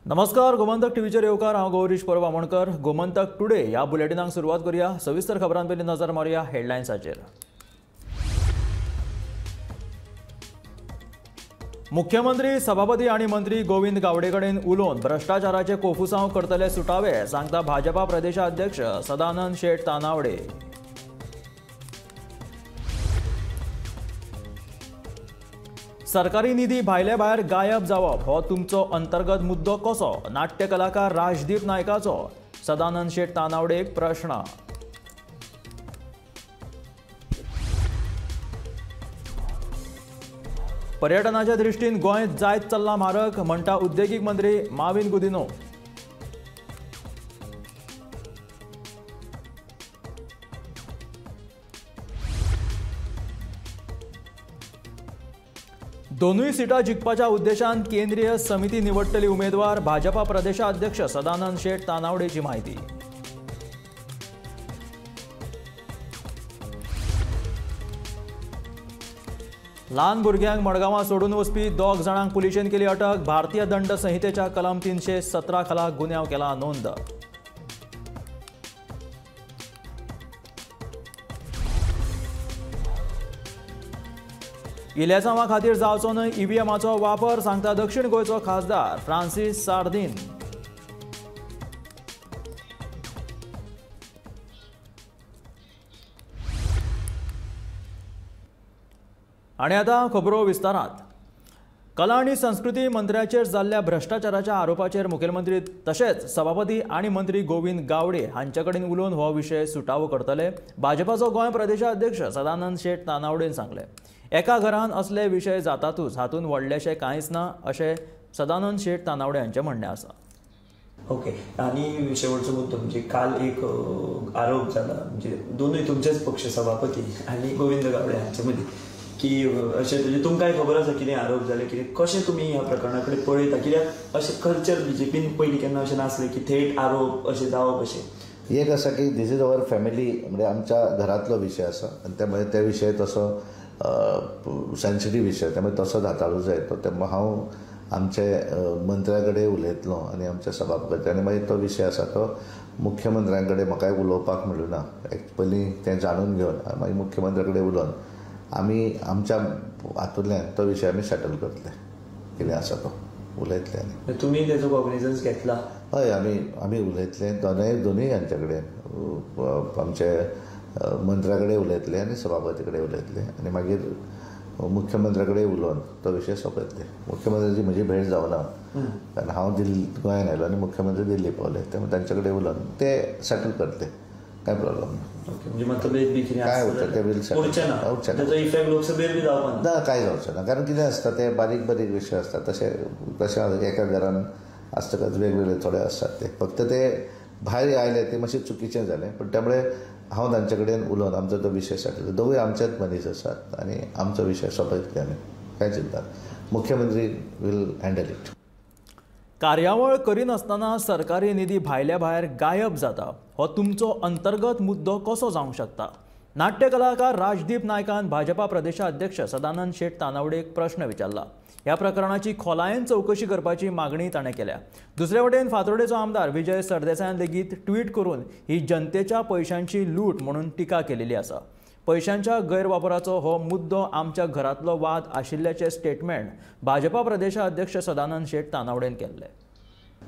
नमस्कार, गोमंतक टीव्हीचेर येवकार. हांव गौरीश परब आमोणकर. गोमंतक टुडे ह्या बुलेटिनाक सुरवात करूया. सविस्तर खबरां पयलीं नजर मारुया हेडलायन्साचेर. मुख्यमंत्री, सभापती आनी मंत्री गोविंद गावडे कडेन उलोवन भ्रश्टाचाराचे कोफुसांव करतले सुटावे, सांगता भाजपा प्रदेशाध्यक्ष सदानंद शेट तानावडे. सरकारी निधी भायले भायर गायब जावप हो तुमचो अंतर्गत मुद्दो कसो, नाट्य कलाकार राजदीप नायकाचो सदानंद शेट तानावडेक प्रश्न. पर्यटनाच्या दृष्टीन गोंय जायत चल्ला म्हारग, म्हणटा उद्देगीक मंत्री माविन गुदिनो. दोनूय सिटां जिखपाच्या उद्देशान केंद्रीय समिती निवडटली उमेदवार, भाजपा प्रदेशाध्यक्ष सदानंद शेट तानावडेची माहिती. ल्हान भुरग्यांक मडगांवां सोडून वचपी 2 जाणांक पुलिशेन केली अटक. भारतीय दंड संहितेच्या कलम 317 खाला गुन्यांव केला नोंद. इलेसांवा खातीर जावचो न्हय ईव्हीएमाचो वापर, सांगता दक्षिण गोंयचो खासदार फ्रांसीस सार्दीन. आनी आतां खबरो विस्तारांत. कला आनी संस्कृती मंत्र्याचेर जाल्ल्या भ्रश्टाचाराच्या आरोपाचेर मुखेलमंत्री तशेंच सभापती आनी मंत्री गोविंद गावडे हांचे कडेन उलोवन हो विशय सुटावो करतले, भाजपाचो गोंय प्रदेशाध्यक्ष सदानंद शेट तानावडेन सांगलें. एका घरान असले विशय जातातूच, हातूंत व्हडलेशें कांयच ना, अशें सदानंद शेट तानावडे हांचें म्हणणें आसा. ओके, आनी शेवटचो मुद्दो म्हणजे काल एक आरोप जाला, म्हणजे दोनूय तुमचेच पक्ष सभापती आनी गोविंद गावडे हांचे मदीं, की अशें म्हणजे तुमकांय खबर आसा कितें आरोप जाले, कितें कशें तुमी ह्या प्रकरणा कडेन पळयता? कित्याक अशें कल्चर बीजेपीन पयलीं केन्ना अशें नासलें की थेट आरोप अशें जावप. अशें एक आसा की this is our family, म्हणजे आमच्या घरांतलो विशय आसा आनी त्यामुळे त्या विशय तसो सेन्सिटीव विशय, त्यामुळे तसोच हाताळूं जाय तो. तेन्ना हांव आमचे मंत्र्या कडेन उलयतलो आनी आमच्या सभापती, आनी मागीर तो विशय आसा तो मुख्यमंत्र्यां कडेन म्हाकाय उलोवपाक मेळूं ना, पयलीं तें जाणून घेवन मागीर मुख्यमंत्र्या कडेन उलोवन आमी आमच्या हातूंतल्यान तो विशय आमी सेटल करतले, कितें आसा तो उलयतले. आनी तुमी तेजो कॉग्निजन्स घेतला? हय, आमी उलयतले दोनूय हांचे कडेन, आमचे मंत्र्या कडेन उलयतले आनी सभापती कडेन उलयतले आनी मागीर मुख्यमंत्र्या कडेन उलोवन तो विशय सोंपयतले. मुख्यमंत्र्याची म्हजी भेट जावना, कारण हांव दिल्ली गोंयांत आयलो आनी मुख्यमंत्री दिल्ली पावले, त्यामुळे तांचे कडेन उलोवन ते सेटल करतले, कांय प्रॉब्लम ना. ओके, म्हणजे मतभेद बी कितें काय उरता ते बील उरचें ना, ताचो इफेक्ट लोकसभेर बी जावपा ना, कांय जावचें ना. कारण कितें आसता ते बारीक बारीक विशय आसता, तशें तशें एका घरान आसतकच वेगवेगळे थोडे आसतात, ते फक्त ते भायर आयले ते मातशें चुकीचें जालें, पूण त्यामुळे हांव तांचे कडेन उलोवन आमचो तो विशय सेटल. दोगूय आमचेच मनीस आसात आनी आमचो विशय सोंपयतले आमी, कांय चिंता, मुख्यमंत्री will handle it. कार्यावळ करिनासतना सरकारी निधी भायल्या भायर गायब जाता हो तुमचो अंतर्गत मुद्दो कसो जावंक शकता, नाट्य कलाकार राजदीप नायकान भाजपा प्रदेशाध्यक्ष सदानंद शेट तानावडेक प्रश्न विचारला. ह्या प्रकरणाची खोलायेन चवकशी करपाची मागणी ताणें केल्या. दुसरे वटेन फातोर्डेचो आमदार विजय सरदेसायान लेगीत ट्वीट करून ही जनतेच्या पयशांची लूट म्हणून टिका केलेली आसा. पयशांच्या गैरवापराचो हो मुद्दो आमच्या घरांतलो वाद आशिल्ल्याचें स्टेटमेंट भाजपा प्रदेशाध्यक्ष सदानंद शेट तानावडेन केल्लें.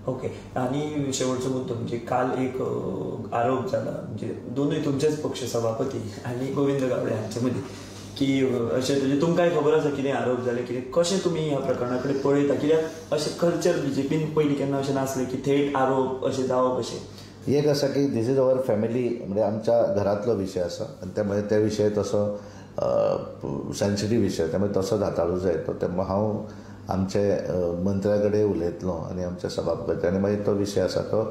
ओके, आनी शेवटचो मुद्दो म्हणजे काल एक आरोप जाला, म्हणजे दोनूय तुमचेच पक्ष सभापती आनी गोविंद गावडे हांचे मदीं, की अशें म्हणजे तुमकांय खबर आसा कितें आरोप जाले, कितें कशें तुमी ह्या प्रकरणा कडेन पळयता? कित्याक अशें कल्चर बीजेपीन पयलीं केन्ना अशें नासलें की थेट आरोप अशें जावप. अशें एक आसा की this is our family, म्हणजे आमच्या घरांतलो विशय आसा आनी त्यामुळे त्या विशय तसो सेन्सिटीव विशय, त्यामुळे तसोच हाताळूं जाय तो. तेन्ना हांव आमचे मंत्र्या कडेन उलयतलो आनी आमच्या सभापती, आनी मागीर तो विशय आसा तो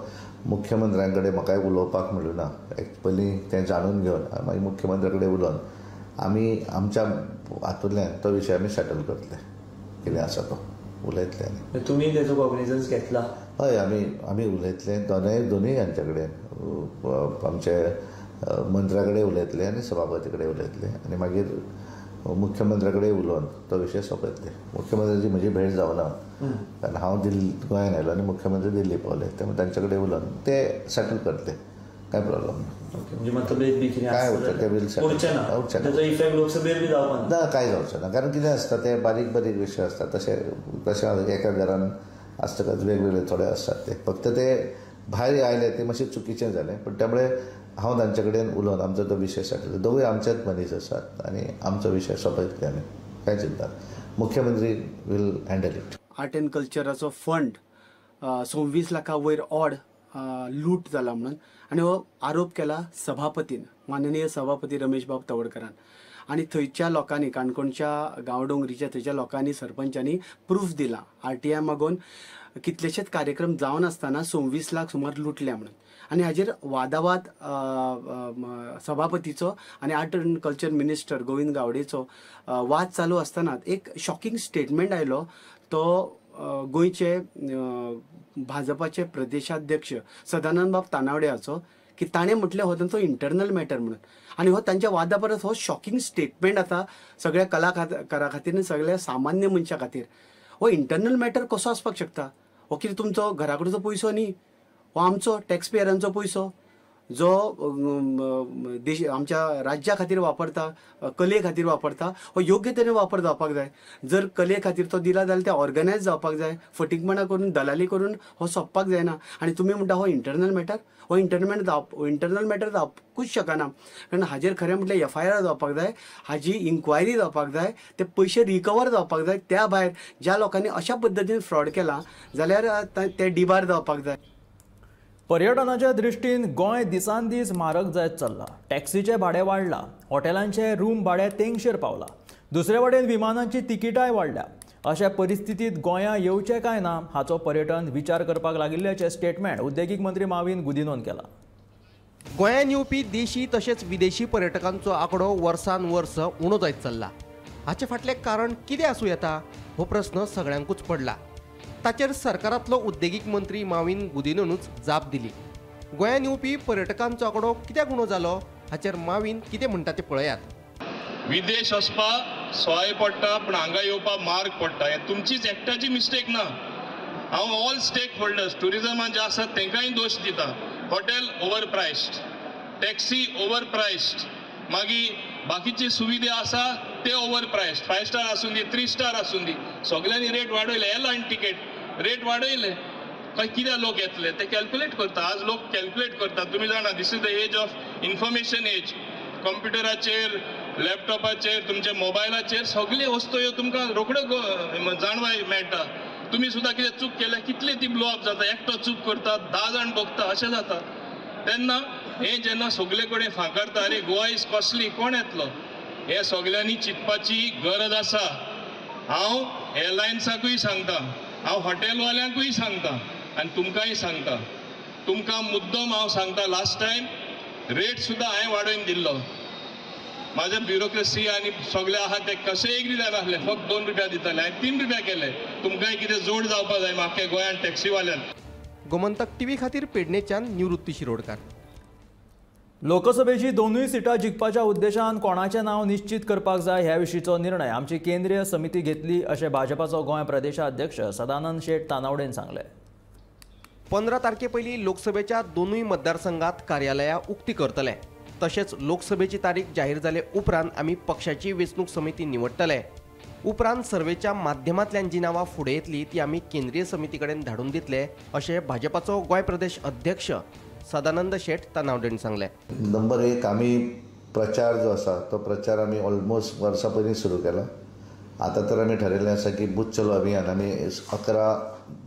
मुख्यमंत्र्यां कडेन म्हाकाय उलोवपाक मेळूं ना, पयलीं तें जाणून घेवन मागीर मुख्यमंत्र्या कडेन उलोवन आमी आमच्या हातूंतल्यान तो विशय आमी सेटल करतले, कितें आसा तो उलयतले. आनी तुमी तेजो कॉग्निजन्स घेतला? हय, आमी उलयतले दोनूय हांचे कडेन, आमचे मंत्र्या कडेन उलयतले आनी सभापती कडेन उलयतले आनी मागीर मुख्यमंत्र्या कडेन उलोवन तो विशय सोंपयतले. मुख्यमंत्र्याची म्हजी भेट जावना कारण हांव दिल्ली गोंयांत आयलो आनी मुख्यमंत्री दिल्ली पावले, त्यामुळे तांचे कडेन उलोवन ते सेटल करतले, कांय प्रॉब्लम ना. म्हणजे मतभेद बी कितें काय उरता ते बील उरचें ना, ताचो इफेक्ट लोकसभेर बी जावपा ना, कांय जावचें ना. कारण कितें आसता ते बारीक बारीक विशय आसता, तशें तशें एका घरान आसतकच वेगवेगळे थोडे आसतात, ते फक्त ते भायर आयले ते मातशें चुकीचें जालें. पूण त्यामुळे हांव तांचे कडेन उलोवन आमचो तो विशय सेटल, दोगूय आमचेच मनीस आसात आनी आमचो विशय सोंपयतले आमी, कांय चिंता. मुख्यमंत्री will handle it. Art and कल्चराचो fund 26 लाखा वयर ऑड लूट जाला म्हणून आनी हो आरोप केला सभापतीन, माननीय सभापती रमेश बाब तवडकरान. आनी थंयच्या लोकांनी, काणकोणच्या गांवडोंगरीच्या थंयच्या लोकांनी, सरपंचांनी प्रूफ दिला आरटीआय मागोवन कितलेशेच कार्यक्रम जावन आसतना 26 लाख सुमार लुटल्या म्हणून. आनी हाजेर वादावाद सभापतीचो आनी art and culture minister Govind गावडेचो वाद चालू आसतना एक शॉकिंग स्टेटमेंट आयलो, तो गोंयचे भाजपाचे प्रदेशाध्यक्ष सदानंद बाब तानावडे हाचो, की ताणें म्हटलें हो तांचो इंटरनल मॅटर म्हणून. आनी हो तांच्या वादा परस हो शॉकिंग स्टेटमेंट आतां सगळ्या कलाकारा खातीर आनी सगळ्या सामान्य मनशा खातीर. हो इंटरनल मॅटर कसो आसपाक शकता? हो कितें तुमचो घरा कडचो पयसो न्ही, हो आमचो टॅक्सपेयरांचो पयसो जो देश आमच्या राज्या खातीर वापरता, कले खातीर वापरता, हो योग्य तरेन वापर जावपाक जाय. जर कले खातीर तो दिला जाल्यार ते ऑर्गनायज जावपाक जाय, फटींगपणां करून दलाली करून हो सोंपपाक जायना. आनी तुमी म्हणटा हो इंटरनल मॅटर, हो इंटरनल मॅटर जावपूच शकना, कारण हाजेर खरें म्हटल्यार एफआयआर जावपाक जाय, हाजी इन्क्वायरी जावपाक जाय, ते पयशे रिकवर जावपाक जाय. त्या भायर ज्या लोकांनी अशा पद्दतीन फ्रॉड केला जाल्यार ते डिबार जावपाक जाय. पर्यटनाच्या दृश्टीन गोंय दिसान दीस म्हारग जायत चल्ला. टॅक्सीचें भाडें वाडलां, हॉटेलांचें रूम भाडें तेंगशेर पावलां, दुसरे वटेन विमानांची तिकिटाय वाडल्या. अशा परिस्थितींत गोंयां येवचें काय ना हाचो पर्यटन विचार करपाक लागिल्ल्याचें स्टेटमेंट उद्देगीक मंत्री माविन गुदिनोन केलां. गोंयांत येवपी देशी तशेंच विदेशी पर्यटकांचो आंकडो वर्सान वर्स उणो जायत चल्ला. हाचे फाटलें कारण कितें आसूं येता हो प्रस्न सगळ्यांकूच पडला. ताचेर सरकारांतलो उद्देगीक मंत्री माविन गुदिनोनूच जाप दिली. गोंयांत येवपी पर्यटकांचो आंकडो कित्याक उणो जालो हाचेर माविन कितें म्हणटा तें पळयात. विदेश वचपाक सोय पडटा पूण हांगा येवपाक मार्ग पडटा, हें तुमचीच एकट्याची मिस्टेक ना. हांव ऑल स्टेक होल्डर्स ट्युरिजमान जे आसात तांकांय दोश दिता. Hotel over priced, taxi over priced, मागीर बाकीची सुविधा आसा ते ओवर प्रायस्ड, 5 स्टार आसूं दी, 3 स्टार आसूं दी, सगळ्यांनी रेट वाडयले. एअरलायन तिकेट रेट वाडयले, खंय कित्याक लोक येतले ते कॅल्क्युलेट करता. आज लोक कॅल्क्युलेट करता, तुमी जाणा this is the age of information age. कंप्युटराचेर, लॅपटॉपाचेर, तुमच्या मोबायलाचेर सगळे वस्तू ह्यो तुमकां रोखड्यो जाणवाय मेळटा. तुमी सुद्दां कितें चूक केल्या कितली ती ब्लो अप जाता, एकटो चूक करता 10 जाण भोगता, अशें जाता. तेन्ना हें जेन्ना सगळे कडेन फांकारता, अरे गोवा is costly, कोण येतलो, हें सगळ्यांनी चिंतपाची गरज आसा. हांव एअरलायन्साकूय सांगता, हांव हॉटेलवाल्यांकूय सांगता आनी तुमकांय सांगता. तुमकां मुद्दम हांव सांगता, लास्ट टायम रेट सुद्दां हांवें वाडोवन दिल्लो. म्हाजे ब्युरोक्रेसी आनी सगळे आहा ते कशेंय एग्री जायनासले, फक्त 2 रुपया दिताले, हांवें 3 रुपया केले. तुमकांय कितें जोड जावपा जाय म्हाका गोंयांत टॅक्सीवाल्यांक. गोमंतक टीव्ही खातीर पेडणेच्यान निवृत्ती शिरोडकार. लोकसभेची दोनूय सिटां जिखपाच्या उद्देशान कोणाचें नांव निश्चित करपाक जाय ह्या विशींचो निर्णय आमची केंद्रीय समिती घेतली अशें भाजपाचो गोंय प्रदेशाध्यक्ष सदानंद शेट तानावडेन सांगलें. 15 तारखे पयलीं लोकसभेच्या दोनूय मतदारसंघात कार्यालयां उक्ती करतले. तशेंच लोकसभेची तारीख जाहीर जाले उपरांत आमी पक्षाची वेंचणूक समिती निवडटले. उपरांत सर्वेच्या माध्यमांतल्यान जी नांवां फुडें येतली ती आमी केंद्रीय समिती कडेन धाडून दितले अशें भाजपाचो गोंय प्रदेश अध्यक्ष सदानंद शेट तानावडेन सांगलें. नंबर 1, आमी प्रचार जो आसा तो प्रचार आमी ऑलमोस्ट वर्सां पयलीं सुरू केला. आतां तर आमी ठरयल्लें आसा की बूथ चलो अभियान आमी 11,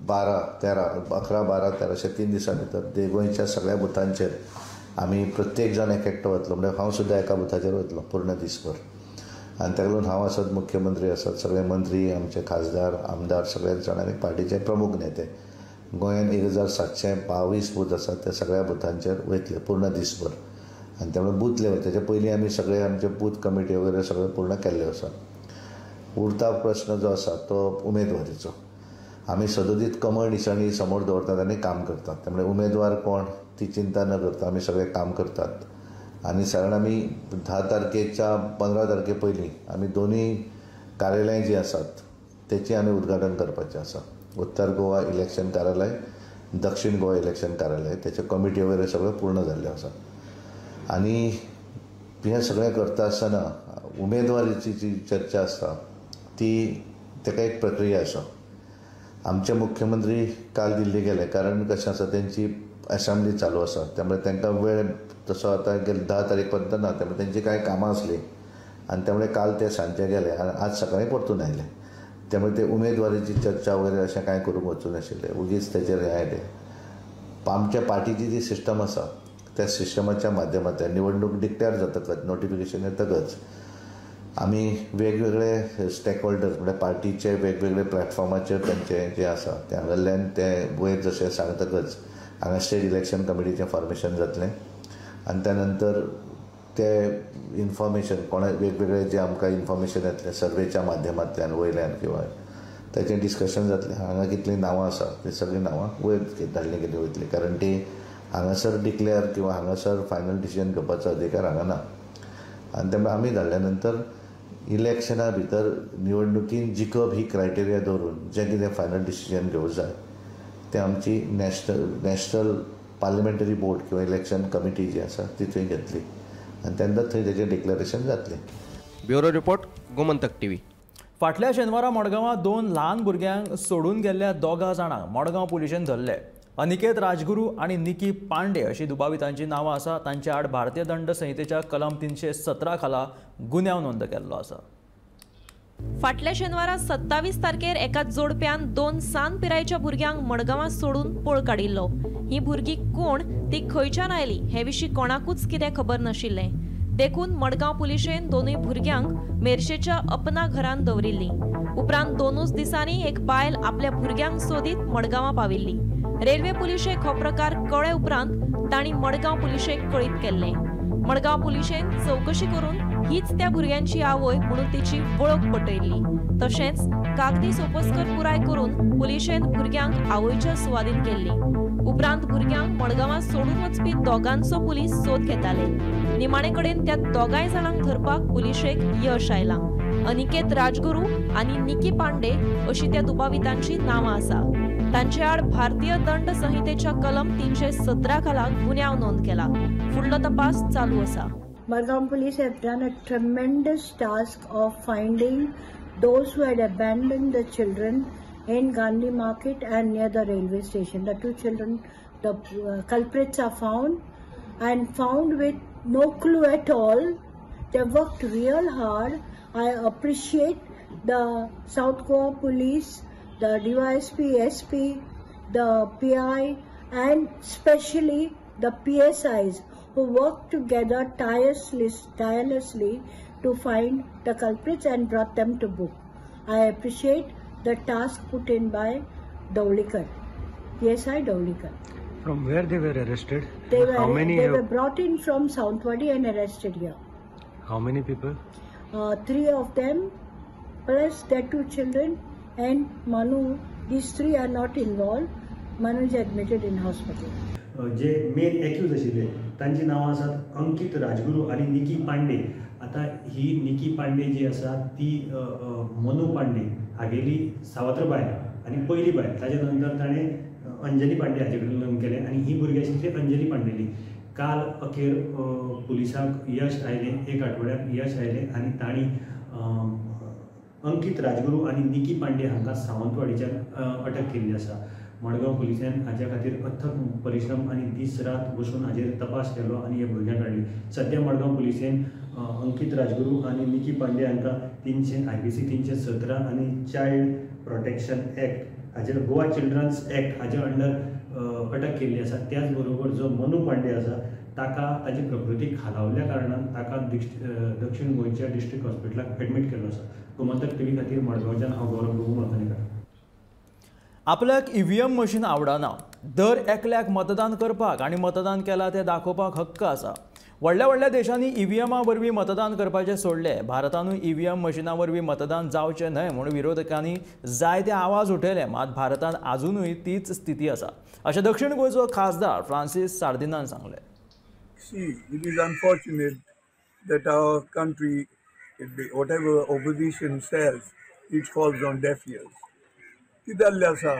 12, 13, 11, 12, 13 अशे 3 दिसां भितर गोंयच्या सगळ्या बुथांचेर आमी प्रत्येक जाण एक एकटो वतलो. म्हणजे हांव सुद्दां एका बुथाचेर वतलो पूर्ण दीसभर. आनी ताका लागून हांव आसत, मुख्यमंत्री आसत, सगळे मंत्री, आमचे खासदार, आमदार, सगळे जाण आनी पार्टीचे प्रमुख नेते गोंयांत 1722 बूथ आसात त्या सगळ्या बुथांचेर वयतले पूर्ण दीसभर. आनी त्यामुळे बूथ लेवल त्याच्या पयलीं आमी सगळे आमचे बूथ कमिटी वगैरे सगळें पूर्ण केल्ले आसा. उरता प्रश्न जो आसा तो उमेदवारीचो. आमी सदोदीत कमळ निशाणी समोर दवरतात आनी काम करतात. त्यामुळे उमेदवार कोण ती चिंता न करता आमी सगळे काम करतात. आनी सादारण आमी 10 तारखेच्या 15 तारखे पयलीं आमी दोनूय कार्यालयां जीं आसात तेचें आमी उद्घाटन करपाचें आसा. उत्तर गोवा इलेक्शन कार्यालय, दक्षिण गोवा इलेक्शन कार्यालय, तेचे कमिटी वगैरे सगळें पूर्ण जाल्लें आसा. आनी हें सगळें करता आसतना उमेदवारीची जी चर्चा आसता ती ताका एक प्रक्रिया आसा. आमचे मुख्यमंत्री काल दिल्ली गेले, कारण कशें आसा तेंची असेंब्ली चालू आसा, त्यामुळे तांकां वेळ तसो आतां गेले 10 तारीख पर्यंत ना, त्यामुळे तेंची कांय कामां आसलीं आनी त्यामुळे काल ते सांजचे गेले आनी आज सकाळीं परतून आयले. त्यामुळे ते उमेदवारीची चर्चा वगैरे अशें कांय करूंक वचूं नाशिल्लें, उगीच तेचेर हें आयलें. आमच्या पार्टीची जी सिस्टम आसा त्या सिस्टमाच्या माध्यमांतल्यान निवडणूक डिक्लेअर जातकच, नोटिफिकेशन येतकच आमी वेगवेगळे स्टेक होल्डर्स म्हणल्यार पार्टीचे वेगवेगळे प्लॅटफॉर्माचेर तेंचे जे आसा ते हांगासरल्यान ते वयर जशें सांगतकच हांगा स्टेट इलेक्शन कमिटीचें फॉर्मेशन जातलें आनी त्या नंतर ते इन्फॉर्मेशन कोणा वेगवेगळे जे आमकां इन्फॉर्मेशन येतलें सर्वेच्या माध्यमांतल्यान वयल्यान किंवा ताचें डिस्कशन जातलें. हांगा कितलीं नांवां आसा तीं सगळीं नांवां वयर धाडलीं गेलीं वयतलीं, कारण ती हांगासर डिक्लेअर किंवा हांगासर फायनल डिसिजन घेवपाचो अधिकार हांगा ना. आनी त्यामुळे आमी धाडल्या नंतर इलेक्शना भितर निवडणुकीन जिखप ही क्रायटेरिया दवरून जें कितें फायनल डिसिजन घेवंक जाय तें आमची नॅशनल पार्लिमेंटरी बोर्ड किंवा इलेक्शन कमिटी जी आसा ती थंय घेतली आनी तेन्ना थंय तेजें डिक्लेरेशन जातलें. Bureau report, Gomantak TV. फाटल्या शेनवारा मडगांवां 2 ल्हान भुरग्यांक सोडून गेल्ल्या 2 जाणांक मडगांव पुलिशेन धरले. अनिकेत राजगुरू आनी निकी पांडे अशी दुबावितांची नांवां आसा. तांचे आड भारतीय दंड संहितेच्या कलम 317 खाला गुन्यांव नोंद केल्लो आसा. फाटल्या शेनवारा 27 तारखेर एका जोडप्यान 2 सान पिरायेच्या भुरग्यांक मडगांवां सोडून पळ काडिल्लो. ही भुरगीं कोण, ती खंयच्यान आयली हे विशीं कोणाकूच कितें खबर नाशिल्लें. देखून मडगांव पुलिशेन 2 भुरग्यांक मेरशेच्या अपना घरान दवरिल्लीं. उपरांत 2 दिसांनी एक बायल आपल्या भुरग्यांक सोदीत मडगांवां पाविल्ली. रेल्वे पुलिशेक हो प्रकार कळ्ळे उपरांत तांणी मडगांव पुलिशेक कळीत केल्लें. मडगांव पुलिशेन चवकशी करून हीच त्या भुरग्यांची आवय म्हणून तिची वळख पटयल्ली. तशेंच कागदी सोपस्कर पुराय करून पुलिशेन भुरग्यांक आवयच्या सुवादीन केल्ली. उपरांत भुरग्यांक मडगांवां सोडून वचपी 2 पुलीस सोद घेताले. निमाणे कडेन त्या 2 जाणांक धरपाक पुलिशेक यश आयलां. अनिकेत राजगुरू आनी निकी पांडे अशी त्या दुबावितांची नांवां आसा. तांचे आड भारतीय दंड संहितेच्या कलम 317 खाला गुन्यांव नोंद केला. फुडलो तपास चालू आसा. Margao police have done a tremendous task of finding those who had abandoned the children in Gandhi Market and near the railway station. The 2 children, the culprits are found and found with no clue at all. They worked real hard. I appreciate the South Goa police, the DYSP, SP, the PI, and especially the PSIs who worked together tirelessly to find the culprits and brought them to book. I appreciate the task put in by Dowlikar, PSI Dowlikar. From where they were arrested? They were brought in from Southwadi and arrested here. How many people? 3 of them, plus their 2 children and Manu. These 3 are not involved. Manu is admitted in hospital. J main accused आशिल्ले तांची नांवां आसात अंकित राजगुरू आनी निकी पांडे. आतां ही निकी पांडे जी आसा ती मनु पांडे हागेली सावत्र बायल आनी पयली बायल. ताजे नंतर ताणें अंजली पांडे हाजे कडेन लग्न केलें आनी ही भुरगीं आशिल्ली अंजली पांडेली. काल अखेर पुलिसांक यश आयलें, एक आठवड्याक यश आयलें आनी तांणी अंकित राजगुरू आनी निकी पांडे हांकां सावंतवाडीच्यान अटक केल्ली आसा. मडगांव पुलिसान हाज्या खातीर अथक परिश्रम आनी दीस रात बसून हाजेर तपास केलो आनी हे भुरग्यांक काडली. सद्या मडगांव पुलिसेन अंकित राजगुरू आनी निकी पांडे हांकां 300 IPC 317 आनी चायल्ड प्रोटेक्शन एक्ट हाजेर गोवा चिल्ड्रन्स एक्ट हाजे अंडर अटक केल्ली आसा. त्याच बरोबर जो मनु पांडे आसा ताका ताजी प्रकृती खालावल्ल्या कारणान ताका दक्षिण गोंयच्या डिस्ट्रिक्ट हॉस्पिटलाक एडमीट केल्लो आसा. गोमंतक टीव्ही खातीर मडगांवच्यान हांव गौरव प्रभू मळकणीकर. आपल्याक ईव्हीएम मशीन आवडना. दर एकल्याक मतदान करपाक आनी मतदान केलां तें दाखोवपाक हक्क आसा. व्हडल्या व्हडल्या देशांनी ईव्हीएमा वरवीं मतदान करपाचें सोडलें. भारतानूय ईव्हीएम मशिना वरवीं मतदान जावचें न्हय म्हूण विरोधकांनी जायते आवाज उठयले, मात भारतांत आजुनूय तीच स्थिती आसा, अशें दक्षिण गोंयचो खासदार फ्रांसीस सार्दिनान सांगलें. See, it is unfortunate that our country, whatever opposition says, it falls on deaf ears. कितें जाल्लें आसा,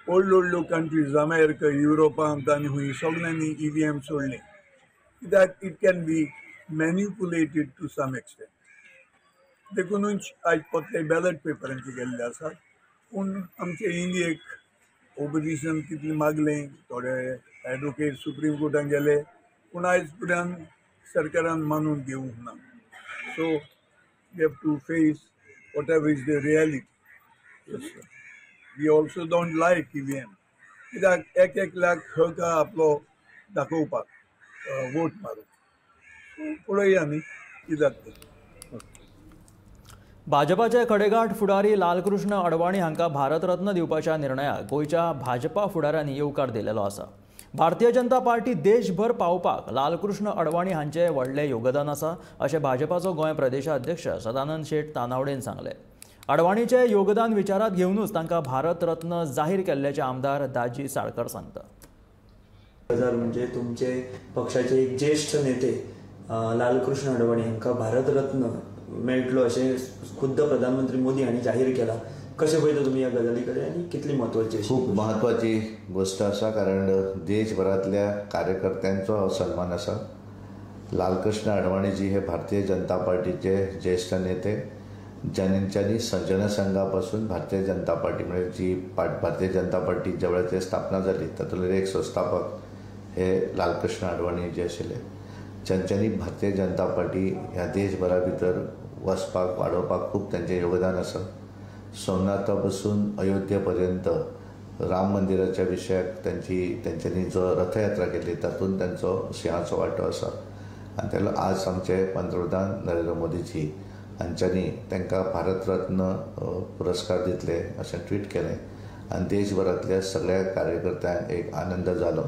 व्हडल्यो व्हडल्यो कंट्रीज, अमेरिका, युरोपांत आनी खंय सगल्यांनी EVM सोडलें, कित्याक it can be manipulated to some extent. देखूनच आयज पोत्ते बॅलट पेपरांचे गेल्ले आसात. पूण आमचे इंडियेक ओपोजिशन कितलें मागलें, थोडे एडवोकेट सुप्रीम कोर्टान गेले, पूण आयज पर्यंत सरकारान मानून घेवंक ना. So we have to face whatever is the reality. We also don't like EVM, कित्याक एक एकल्याक हक आपलो दाखोवपाक वोट मारूंक. सो पळोवया न्ही कितें जाता तें. भाजपाचे खडेगांठ फुडारी लालकृष्ण अडवाणी हांकां भारतरत्न दिवपाच्या निर्णयाक गोंयच्या भाजपा फुडाऱ्यांनी येवकार दिलेलो आसा. भारतीय जनता पार्टी देशभर पावपाक लालकृष्ण अडवाणी हांचें व्हडलें योगदान आसा अशें भाजपाचो गोंय प्रदेशाध्यक्ष सदानंद शेट तानावडेन सांगलें. अडवाणीचें योगदान विचारांत घेवनूच तांकां भारतरत्न जाहीर केल्ल्याचे आमदार दाजी साळकर सांगता. गजाल म्हणजे तुमचे पक्षाचे एक ज्येष्ठ नेते लालकृष्ण अडवाणी हांकां भारतरत्न मेळटलो अशें खुद्द प्रधानमंत्री मोदी हांणी जाहीर केला. कशें पळयता तुमी ह्या गजाली कडेन आनी कितली म्हत्वाची? खूब म्हत्वाची गोश्ट आसा, कारण देशभरांतल्या कार्यकर्त्यांचो हो सन्मान आसा. लालकृष्ण अडवाणीजी हे भारतीय जनता पार्टीचे ज्येष्ठ नेते, ज्यांच्यानी जनसंघा पासून भारतीय जनता पार्टी म्हणजे जी भारतीय जनता पार्टी ज्या वेळार स्थापना जाली तातूंतले एक संस्थापक हे लालकृष्ण अडवाणी जे आशिल्ले, ज्यांच्यानी भारतीय जनता पार्टी ह्या देशभरा भितर वचपाक वाडोवपाक खूब तांचें योगदान आसा. सोमनाथा पासून अयोध्ये पर्यंत राम मंदिराच्या विशयाक तांच्यांनी जो रथयात्रा केली तातूंत तांचो सिंहाचो वांटो आसा. आनी ताका आज आमचे पंतप्रधान नरेंद्र मोदीजी हांच्यांनी तांकां भारतरत्न पुरस्कार दितले अशें ट्वीट केलें आनी देशभरांतल्या सगळ्या कार्यकर्त्यांक एक आनंद जालो,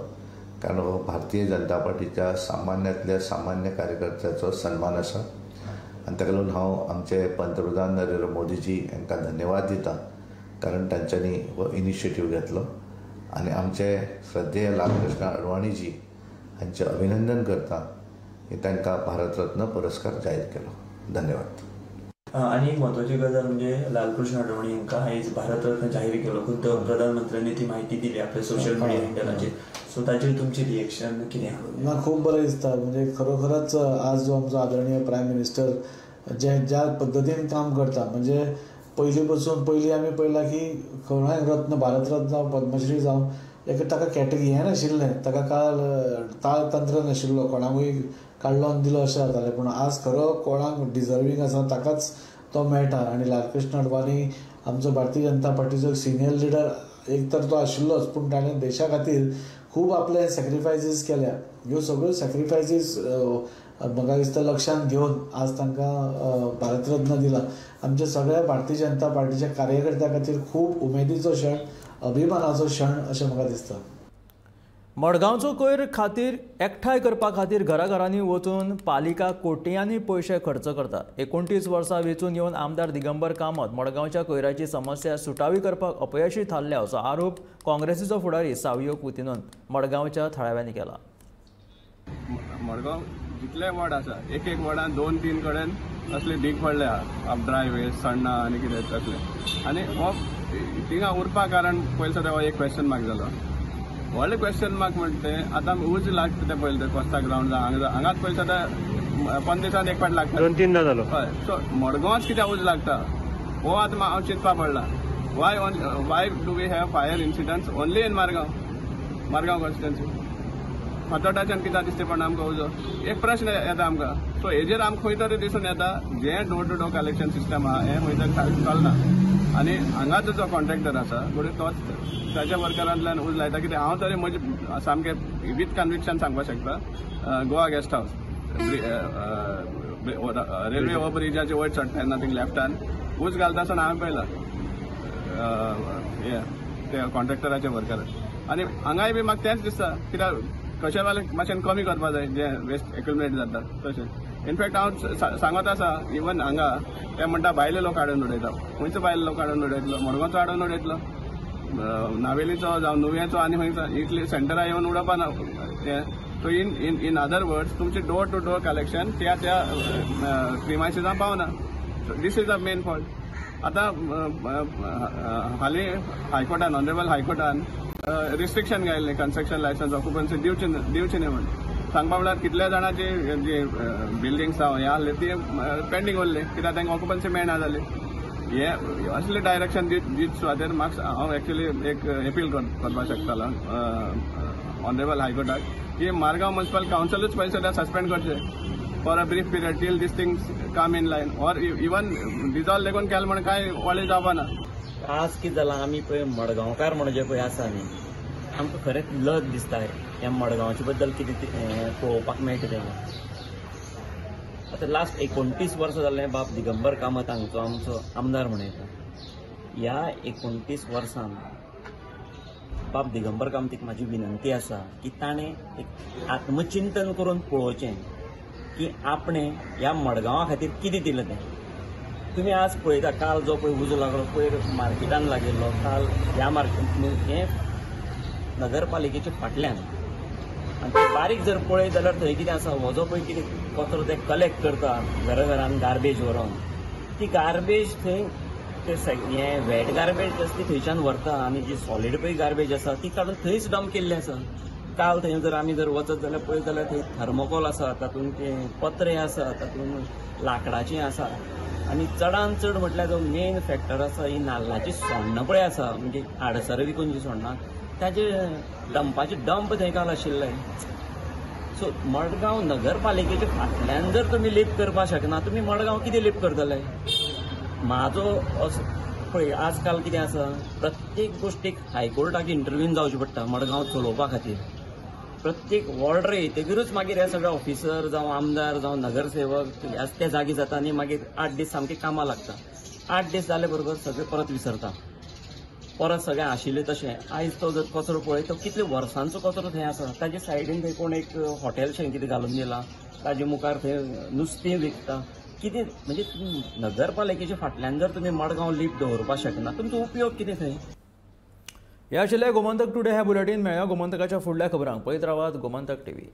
कारण हो भारतीय जनता पार्टीच्या सामान्यांतल्या सामान्य कार्यकर्त्याचो सन्मान आसा. आनी ताका लागून हांव आमचे पंतप्रधान नरेंद्र मोदीजी हांकां धन्यवाद दिता, कारण तांच्यांनी हो इनिशिएटीव घेतलो आनी आमचे श्रद्धेय लालकृष्ण अडवाणीजी हांचें अभिनंदन करता की तांकां भारतरत्न पुरस्कार जाहीर केलो. धन्यवाद. आनी एक म्हत्वाची गजाल म्हणजे लालकृष्ण अडवाणी हांकां आयज भारतरत्न जाहीर केलो, खुद्द प्रधानमंत्र्यांनी ती म्हायती दिली आपल्या सोशल मिडिया हँडलाचेर. सो ताचेर तुमची रिएक्शन कितें? ना, खूब बरें दिसता. म्हणजे खरोखरच आज जो आमचो आदरणीय प्रायम मिनिस्टर जे ज्या पद्दतीन काम करता, म्हणजे पयलीं पासून पयलीं आमी पळयलां की खंय रत्न भारतरत्न जावं पद्मश्री जावं एक ताका कॅटेगरी हें नाशिल्लें, ताका काळ ताळतंत्र नाशिल्लो, कोणाकूय काडलो आनी दिलो अशें जातालें. पूण आज खरो कोणाक डिजर्वींग आसा ताकाच तो मेळटा. आनी लालकृष्ण अडवाणी आमचो भारतीय जनता पार्टीचो सिनियर लिडर एक तर तो आशिल्लोच, पूण ताणें देशा खातीर खूब आपले सॅक्रिफायसीस केल्या. ह्यो सगळ्यो सॅक्रिफायसीस म्हाका दिसता लक्षांत घेवन आज तांकां भारतरत्न दिला. आमच्या सगळ्या भारतीय जनता पार्टीच्या कार्यकर्त्यां खातीर खूब उमेदीचो क्षण, अभिमानाचो क्षण अशें म्हाका दिसता. मडगांवचो कोयर खातीर एकठांय करपा खातीर घराघरांनी वचून पालिका कोट्यांनी पयशे खर्च करता. 29 वर्सां वेंचून येवन आमदार दिगंबर कामत मडगांवच्या कोयराची समस्या सुटावी करपाक अपयशी थारल्या असो आरोप काँग्रेसीचो फुडारी सावियो कुतिनोन मडगांवच्या थळाव्यांनी केला. मडगांव जितले वॉर्ड आसा एक एक वॉर्डान 2-3 कडेन असले ढीग पडल्या, ड्राय वेस्ट सण्णां आनी कितें तसलें. आनी हो थिंगा उरपा कारण पयलीं सदां हो एक क्वेश्चन मार्क जालो. व्हडलें क्वेश्चन मार्क म्हणटा तें आतां उज लागता तें पयलें तें कोस्ता ग्रावंड हांगा हांगाच पयलीं सदां 15 दिसान एक फावट लागता, 2-3 जालो. हय, सो मडगांवाच कित्याक उज लागता हो आतां हांव चिंतपा पडला. Why do we have fire incidents only in Margao, Margao constituency? फातोटाच्यान कित्याक दिसता पडना आमकां उजो, एक प्रश्न येता आमकां. सो हेजेर आमकां खंय तरी दिसून येता जें door to door collection system आहा हें खंय तरी चलना. आनी हांगाचो जो कॉन्ट्रॅक्टर आसा घडये तोच ताच्या वर्करांतल्यान उज लायता. कित्याक हांव तरी म्हजें सामकें वीथ कन्विक्शन सांगपाक शकता, Goa guest house railway over ब्रिजाचे वयर चडटा तेन्ना थिंग लेफ्टान उज घालता आसतना हांवें पळयला हें ते कॉन्ट्रॅक्टराच्या वर्करान. आनी हांगाय बी म्हाका तेंच दिसता, कित्याक कशें जाल्यार मातशें कमी करपा जाय जें वेस्ट एक्युमुलेट जाता तशें. इनफॅक्ट हांव सांगत आसा इवन हांगा ते म्हणटा भायले लोक हाडून उडयता, खंयचो भायले लोक हाडून उडयतलो? मडगांवचो हाडून उडयतलो, नावेलीचो जावं नुव्याचो आनी खंयचो इतले सेंटरां येवन उडोवपा ना. हें So in in in other words तुमचे डोर टू डोर कलेक्शन त्या त्या प्रिमायसिसान पावना. So this is the main fault. आतां हालीं हायकोर्टान, ऑनरेबल हायकोर्टान रिस्ट्रिक्शन घायल्लें कन्स्ट्रक्शन लायसन्स ऑक्युपन्सी दिवचे दिवचे न्ही म्हण. सांगपा म्हळ्यार कितल्या जाणांची जी बिल्डिंग्स आहा हें आहले ती पेंडींग उरली कित्याक तांकां ऑक्युपन्सी मेळना जाली. हे असले डायरेक्शन दित सुवातेर म्हाका हांव एक्चुअली एक एपील करपाक शकतालो ऑनरेबल हायकोर्टाक की मारगांव म्युनिसिपल कावन्सिलूच पयशे सद्या सस्पेंड करचे for a brief period till these things come in line or even dissolve लेगून केलें म्हण कांय व्हडलें जावपा ना. आज कितें जालां, आमी पळय मडगांवकार म्हणून जे पळय आसा न्ही, आमकां खरेंच लज दिसता ह्या मडगांवचे बद्दल कितें पळोवपाक मेळटा तें. आतां लास्ट 29 वर्सां जालें बाब दिगंबर कामत हांगचो आमचो आमदार म्हण येता. ह्या 29 वर्सान बाब दिगंबर कामतीक म्हाजी विनंती आसा की ताणें एक आत्मचिंतन करून पळोवचें की आपणें ह्या मडगांवा खातीर कितें दिलें तें. तुमी आज पळयता, काल जो पळय उजो लागलो पयर मार्केटान लागिल्लो, काल ह्या मार्केट हें नगरपालिकेच्या फाटल्यान, आनी ते बारीक जर पळयत जाल्यार थंय कितें आसा, हो जो पळय कितें कचरो ते कलेक्ट करता घरा घरान गार्बेज व्हरोन, ती गार्बेज थंय ते हें वेट गार्बेज आसा ती थंयच्यान व्हरता आनी जी सॉलीड पळय गार्बेज आसा ती काडून थंयच डंप केल्ली आसा. काल थंय जर आमी जर वचत जाल्यार पळयत जाल्यार थंय थर्मोकोल आसा, तातूंत ते पत्रे आसा, तातूंत लांकडाचें आसा, आनी चडान चड म्हटल्यार जो मेन फॅक्टर आसा ही नाल्लाची सोण्णां पळय आसा, म्हणजे आडसरां विकून जी सोण्णां ताजे डंपाचे डंप थंय काल आशिल्ले. सो मडगांव नगरपालिकेच्या फाटल्यान जर तुमी लेप करपाक शकना, तुमी मडगांव कितें लेप करतले? म्हाजो असो पळय आजकाल कितें आसा, प्रत्येक गोश्टीक हायकोर्टाक इंटरव्यून जावचें पडटा मडगांव चलोवपा खातीर. प्रत्येक ऑर्डर येतकीरूच मागीर हे सगळे ऑफिसर जावं आमदार जावं नगरसेवक ह्याच ते जागे जाता आनी मागीर 8 दीस सामके कामां लागता. 8 दीस जाले बरोबर सगळे परत विसरता, परत सगळें आशिल्लें तशें. आयज तो जर कचरो पळय तो कितले वर्सांचो कचरो थंय आसा, ताजे सायडीन थंय कोण एक हॉटेलशें कितें घालून दिलां, ताजे मुखार थंय नुस्तें विकता कितें. म्हणजे नगरपालिकेच्या फाटल्यान जर तुमी मडगांव लीप दवरपाक शकना, तुमचो उपयोग कितें थंय? ह्या आशिल्लें गोमंतक टुडे ह्या बुलेटीन. मेळया गोमंतकाच्या फुडल्या खबरांक. पळयत रावात गोमंतक टीव्ही.